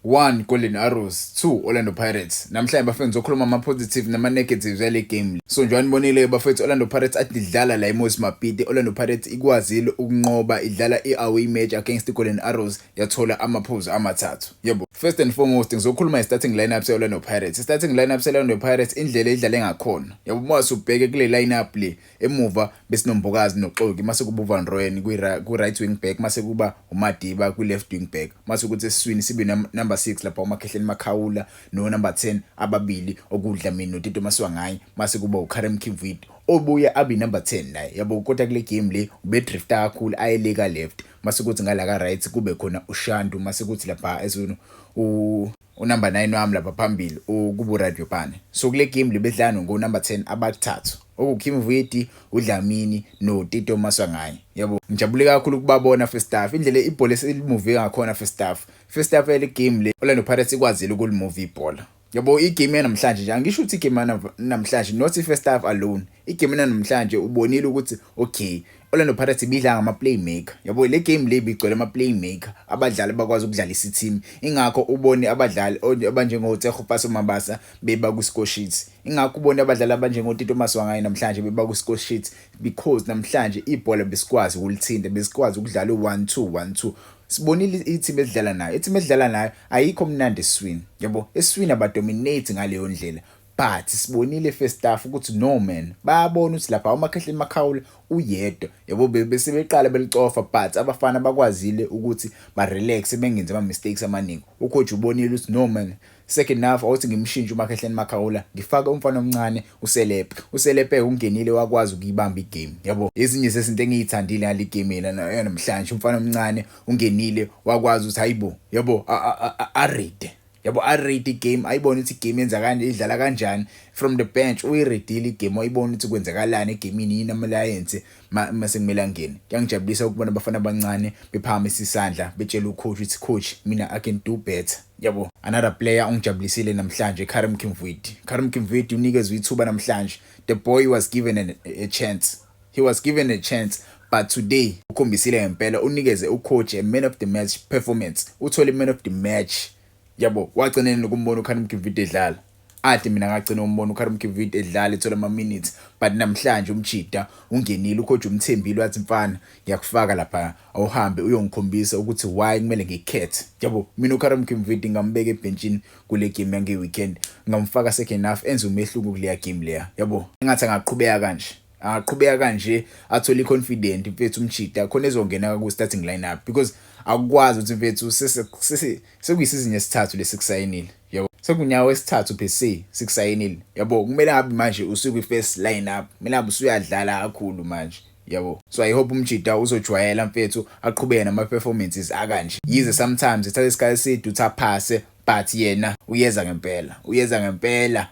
1 Golden Arrows, 2 Orlando Pirates. Namhlanje bafethu ngizokhuluma ama-positives nama-negatives yale game. So njengoba nibonile bafethu, Orlando Pirates ade idlala la eMoses Mabhida. Orlando Pirates ikwazile ukunqoba, idlala i-away match against i-Golden Arrows, yathola amaphuzu amathathu. Yebo. First and foremost ngizokhuluma nge-starting lineup se-Orlando Pirates. I-starting lineup se-Orlando Pirates, indlela edlale ngakhona. Yabo, uma usubheke kule lineup le, emuva besinoMbokazi noXoki, mase kuba uVan Rooyen ku-right wing back, mase kuba uMadiba ku-left wing back, mase kuthi esiswini sibe number 6 lapha uMakhehleni Makhaula no number 10 ababili okuDlamini noTito Maswanganyi, mase kuba uKarim Kimvuidi obuye abe number 10 naye, yabo. Kodwa kule game le ubedrifta kakhulu ayeleka left, mase kuthi ngala ka right kube khona uShandu, mase kuthi lapha eswini unumber 9 wami lapha phambili kuba uRadiopane. So kule game le bedlala ngo number 10 abathathu, okuKimvuidi, uDlamini noTito Maswanganyi, yabo. Ngijabule kakhulu ukubabona first half, indlela ibhola eselimuve ngakhona first half. First half yale game le, Orlando Pirates ikwazile ukulimove ibhola, yabo. Igame yanamhlanje nje, angisho ukuthi igame namhlanje, not i-first half alone, igame yanamhlanje ubonile ukuthi okay, Orlando Pirates ibidla ngama playmaker, yabo. Le game le ibigcwele ama playmaker, abadlali bakwazi ukudlalisa i-team. Ingakho ubone abadlali abanjengo Tshegofatso Mabasa beba ku score sheet, ingakho ubone abadlali abanjengo Tito Maswanganyi namhlanje beba ku score sheet, because namhlanje ibhola besikwazi ukulithinta, besikwazi ukudlala u1 2 1 2. Sibonile i-team edlala nayo, i-team edlala nayo ayikho mnandi eswini, yabo. Eswini abadominate ngaleyo ndlela, but sibonile first half ukuthi no man, bayabona ukuthi lapha uMakhehleni Makhaula uyedwa, yabo. Bese beqala belicofa, but abafana bakwazile ukuthi ba relax, bengenzi ama mistakes amaningi. Ucoach ubonile ukuthi no man, second half awuthi ngimshintshe uMakhehleni Makhaula, ngifake umfana omncane uSelepe. USelepe ungenile, wakwazi ukuyibamba igame, yabo. Ezinye zezinto engiyithandile ngale game lana namhlanje, umfana omncane ungenile, wakwazi ukuthi hayibo, yabo, a-read, yabo, a-read igame, ayibone ukuthi igame yenza kanje, idlala kanjani. From the bench uyireadile igame, wayibona ukuthi kwenzakalani egamini, yini ama-alliance mase kumele angene. Kuyangijabulisa ukubona abafana abancane bephakamisa isandla, betshela ucoach ukuthi coach, mina I can do better, yabo. Another player ongijabulisile namhlanje, Karim Kimvuidi. Karim Kimvuidi unikezwe ithuba namhlanje. The boy was given a chance, he was given a chance, but today ukhombisile ngempela, unikeze ucoach a man of the match performance, uthole man of the match, yabo. Wagcina nokumbona uKarim Kimvuidi edlala ade mina ngagcina umbona uKarim Kimvuidi edlala, ethola ama minutes, but namhlanje umjida ungenile, ucoach umthembile, wathi mfana, ngiyakufaka lapha, awuhambe uyongikhombisa ukuthi why kumele ngikhethe, yabo. Mina uKarim Kimvuidi ngambeka ebenchini kule game yange weekend, ngamfaka second half, enze umehluko kuleya game leya, yabo. Engathi angaqhubeka kanje, aqhubeka kanje, athole iconfident mfethu umjida khona ezongena ku starting lineup, because akukwazi ukuthi mfethu sekuyisizini yesithathu lesikusayinile, yabo, sekunyaka wesithathu per se sikusayinile, yabo. Kumele ngabe manje usuku first lineup, kumele ngabe usuyadlala kakhulu manje, yabo. So I hope umjida uzojwayela mfethu, aqhubeke nama performances akanje, yize sometimes ithatha isikhathi eside uthi aphase, but yena uyeza ngempela, uyeza ngempela,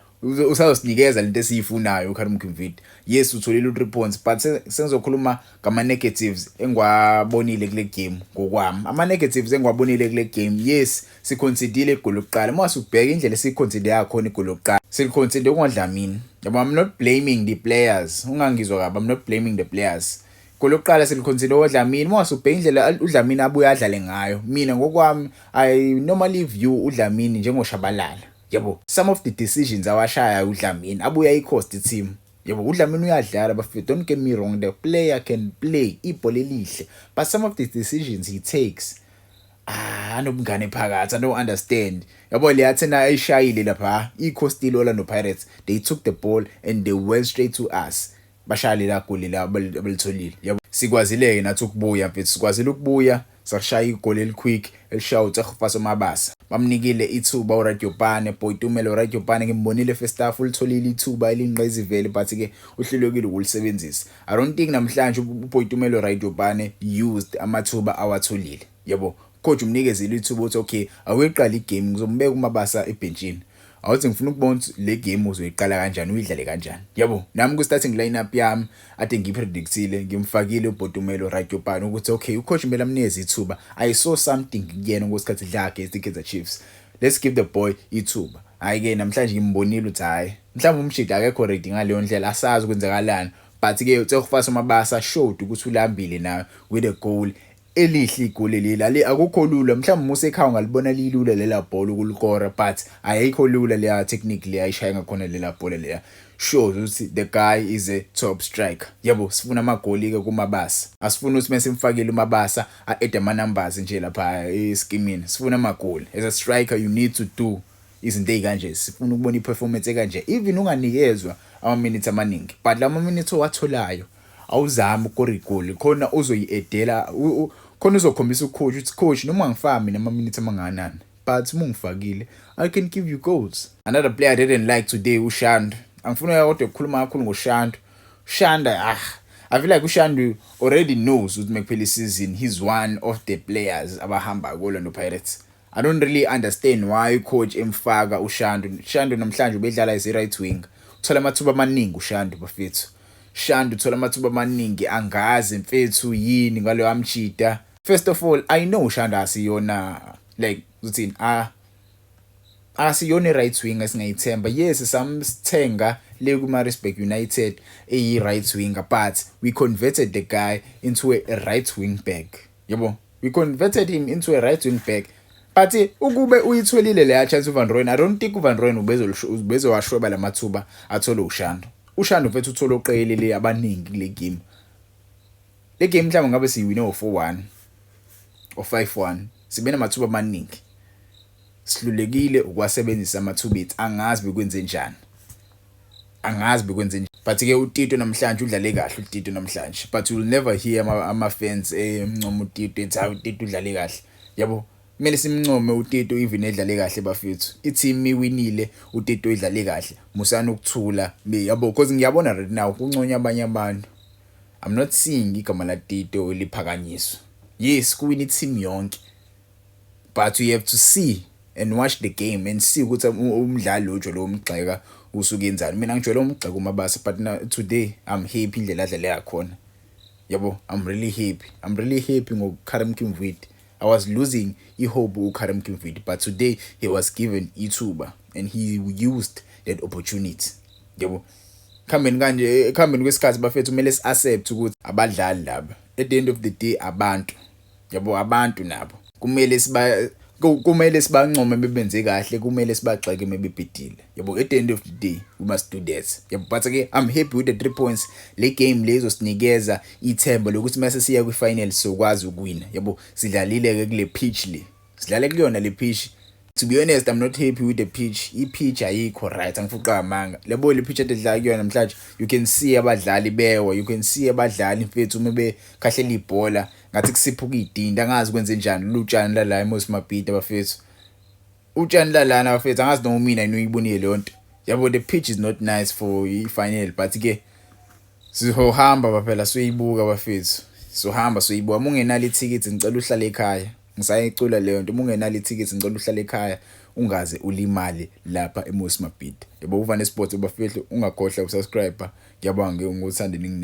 usazosinikeza lento esiyifunayo uKarim Kimvuidi. Yes, utholile u3 points, but sengizokhuluma ngama negatives engiwabonile kule game. Ngokwami, ama negatives engiwabonile kule game, yes, siconcedile igoli lokuqala. Uma usubheka indlela esiconcede yakhona igoli lokuqala, siliconcede kungoDlamini, yabo. I'm not blaming the players, ungangizwa kabi, I'm not blaming the players. Igoli lokuqala siliconcede oDlamini. Uma usubheka indlela uDlamini abuye adlale ngayo, mina ngokwami I normally view uDlamini njengoShabalala, yabo. Some of the decisions awashaya uDlamini abuye ayicost team, yabo. UDlamini uyadlala bafethu, don't get me wrong, the player can play ibhola elihle, but some of the decisions he takes, ah, anobungane phakathi, I don't understand, yabo. Le yathena ayishayile lapha icostile Orlando Pirates. They took the ball and they went straight to us, bashaya lela goli la abalitholile, yabo. Sikwazile-ke nathi ukubuya mfethu, sikwazile ukubuya, sashaya igoli eliquick elishaya uTshegofatso Mabasa. Bamnikile ithuba uRadiopane, Boitumelo Radiopane. Ngimbonile first half ulitholile ithuba elingqezivele, but-ke uhlulekile ukulisebenzisa. I don't think namhlanje uBoitumelo Radiopane used amathuba awatholile, yabo. Coach umnikezile ithuba ukuthi okay, awuyiqala igame, ngizombeka uMabasa ebhentshini, awuthi ngifuna ukubona ukuthi le game uzoyiqala kanjani, uyidlale kanjani, yabo. Nami ku-starting lineup yami ade ngiyipredictile, ngimfakile uBoitumelo Radiopane ukuthi okay, ucoach kumele amnikeze ithuba. I saw something kuyena ngosikhathi idlala against i-Kaizer Chiefs, let's give the boy ithuba. Hhayi-ke, namhlanje ngimbonile ukuthi hhayi, mhlawumbe umshidi akekho ready ngaleyo ndlela, asazi kwenzakalani, but-ke uTshegofatso Mabasa showed ukuthi ulambile nayo with a goal. Elihle igoli leli ali akukho lula mhlawumbe uma usekhaya ungalibona lilula lela bhola ukulikora but ayikho lula leya technique leya ayishaya ngakhona lela bhola leya shows ukuthi the guy is a top striker yabo. Sifuna amagoli ke kuMabasa, asifuni ukuthi mesimfakile uMabasa a-add ama-numbers nje lapha eskimini. Sifuna amagoli. As a striker you need to do izinto ey'kanje. Sifuna ukubona i-performance ekanje even unganikezwa ama-minutes amaningi, but lama minutes owatholayo awuzami ukukora igoli khona uzoyi-edela khona uzokhombisa ucoach ukuthi, "Coach, noma ngifaka mina ama-minutes amangakanani, but uma ungifakile I can give you goals." Another player I didn't like today, uShandu. Angifuni kodwa ukukhuluma kakhulu ngoShandu. Shanda, ah, I feel like uShandu already knows ukuthi mekuphela isizini he's one of the players abahamba ku-Orlando Pirates. I don't really understand why coach emfaka uShandu. Shandu namhlanje ubedlala as right wing, uthola amathuba amaningi uShandu bafethu. Shandu uthola amathuba amaningi, angazi mfethu yini ngalo amchida. First of all, I know Shandu asiyona, like uthini, ah, asiyona i-right winger esingayithemba. Yes, samthenga le kuma-Maritzburg United eyi-right winger, but we converted the guy into a right wing back yabo. We converted him into a right wing back, but ukube uyitholile leya chance uVan Rooyen, I don't think uVan Rooyen ubezowashweba lamathuba athole uShandu. UShandu mfethu uthole oqelele abaningi kule game. Le game mhlawumbe ngabe siyiwine ngo-4-1 or 5-1. Sibe namathuba amaningi, sihlulekile ukuwasebenzisa amathuba ethu. Angazi bekwenze njani, angazi bekwenze njani, but ke uTito namhlanje udlale kahle uTito namhlanje, but you'll never hear ama-fans emncoma uTito ethi, "Hayi, uTito udlale kahle," yabo. Kumele simncome uTito even edlale kahle bafethu. I-team iwinile, uTito idlale kahle, musana ukuthula yabo, because ngiyabona right now kunconya abanye abantu. I'm not seeing igama la Tito liphakanyiswa. Yes, kuwina i-team yonke, but you have to see and watch the game and see ukuthi umdlali lo ujwayele umgxeka usuke enzani. Mina ngijwayele umgxeka uMabasa, but now today I'm happy indlela adlale ngakhona yabo. I'm really happy, I'm really happy ngoKarim Kimvuidi. I was losing ihope uKarim Kimvuidi, but today he was given ithuba and he used that opportunity yabo. Khambeni kanje, ekuhambeni kwesikhathi bafethu, kumele si-accept ukuthi abadlali laba at the end of the day abantu yabo, abantu nabo kumele sibancome bebenze kahle, kumele sibagxeke mebebhedile yabo. At the end of the day we must do that yabo. But ke I'm happy with the 3 points. Le game lezosinikeza ithemba lokuthi mase siya kwi final sizokwazi ukuwina yabo. Sidlalile ke kule pitch le, sidlale kuyona le pitch. To be honest, I'm not happy with the pitch. I-pitch ayikho right, angifuqa amanga lebo. Le pitch edlala kuyona namhlanje, you can see abadlali bewa, you can see abadlali mfethu uma bekhahlela ibhola ngathi kusiphuka idinda. Angazi kwenze njani lutshani la eMoses Mabhida bafethu, utshani lalana bafethu, angazi noma mina uyibonile leyo nto yabo. The pitch is not nice for i-final, but ke sizohamba phela siyoyibuka bafethu, sohamba soyibuka. Uma ungenalo ithikithi, ngicela uhlale ekhaya. Ngisayicula leyo nto, uma ungenalo ithikithi ngicela uhlale ekhaya, ungaze ulimale lapha eMoses Mabhida yabo. Uvane Sports bafethu, ungakhohlwa ukusubscribe. Ngiyabonga ngothando ningi.